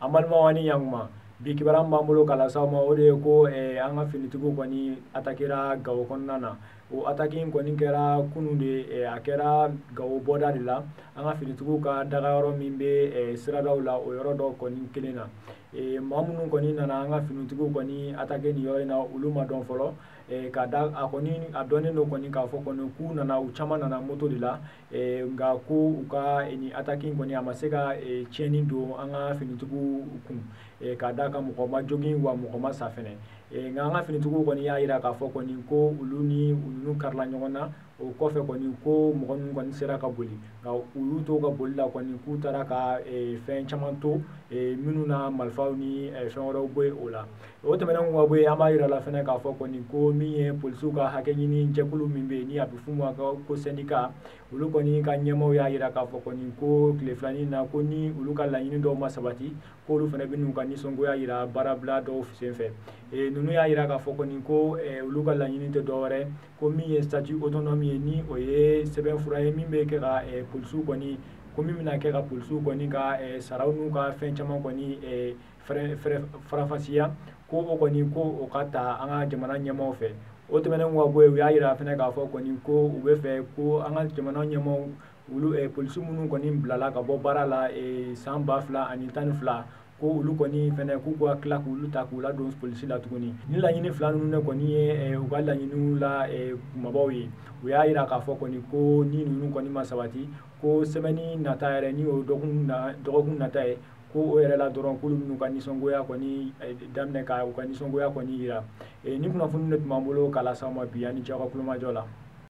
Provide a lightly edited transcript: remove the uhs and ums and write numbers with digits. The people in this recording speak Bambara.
An balimaw ani ɲankuma, bi kibaruya min b'an bolo k'a lase aw ma, o de ye ko an ka finitigiw kɔni atakera Gawo kɔnɔna na. O ataki in kɔni kɛra kunun de, a kɛra Gawo bɔda de la, an ka finitigiw ka dagayɔrɔ min bɛ siradaw la, o yɔrɔ dɔ kɔni kelen na. Maa minnu kɔni nana an ka finitigiw kɔni atake nin yɔrɔ in na, olu ma dɔn fɔlɔ. Ka da a kɔni a dɔnnen don kɔni k'a fɔ kɔni k'u nana, u caman nana moto de la, nka ko u ka nin ataki in kɔni a ma se ka tiɲɛni don an ka finitigiw kun, ka d'a kan mɔgɔ ma jogin wa mɔgɔ ma sa fɛnɛ. Nka an ka finitigiw kɔni y'a jira k'a fɔ kɔni ko olu ni ninnu karila ɲɔgɔn na. O kɔfɛ kɔni ko mɔgɔ ninnu kɔni sera ka boli, nka u y'u to ka boli la kɔni k'u taara ka fɛn caman to minnu na, marifaw ni fɛn wɛrɛw bɔ o la. O tɛmɛnen ka bɔ yen, an b'a jira la fɛnɛ k'a fɔ kɔni ko min ye polisiw ka hakɛ ɲini jɛkulu min bɛ yen ni a bɛ f'u ma ko syndicat, olu kɔni ka ɲɛmaaw y'a jira k'a fɔ kɔni ko tile filanin na, ko ni olu ka laɲini dɔw ma sabati, k'olu fana bɛ n'u ka nisɔngoya jira baarabila dɔw senfɛ. Ninnu y'a jira k'a fɔ kɔni ko olu ka laɲini tɛ dɔwɛrɛ ko min ye statut autonome ye, ni o ye sɛbɛnfura ye min bɛ kɛ ka polisiw kɔni, ko min bɛna kɛ ka polisiw kɔni ka saraw n'u ka fɛn caman kɔni faranfasiya, ko o kɔni ko o ka ta an ka jamana ɲɛmaaw fɛ. O tɛmɛnen ka bɔ yen, u y'a jira fɛnɛ k'a fɔ kɔni ko u bɛ fɛ ko an ka jamana ɲɛmaaw, olu polisi minnu kɔni bilala ka bɔ baara la san 2012, ko olu kɔni fɛnɛ k'u ka tila k'olu ta k'u ladon polisi la tuguni. Ni laɲini fila ninnu de kɔni ye u ka laɲiniw la kumabaw ye. U y'a jira k'a fɔ kɔni ko ni ninnu kɔni ma sabati, ko sɛbɛnni nata yɛrɛ ni o dɔgɔkun nata ye, ko o yɛrɛ la dɔrɔn k'olu b'u ka nisɔngoya kɔni daminɛ ka u ka nisɔngoya kɔni jira. Ni kunnafoni de tun b'an bolo k'a lase aw ma bi, ani cɛw ka kulomajɔ la.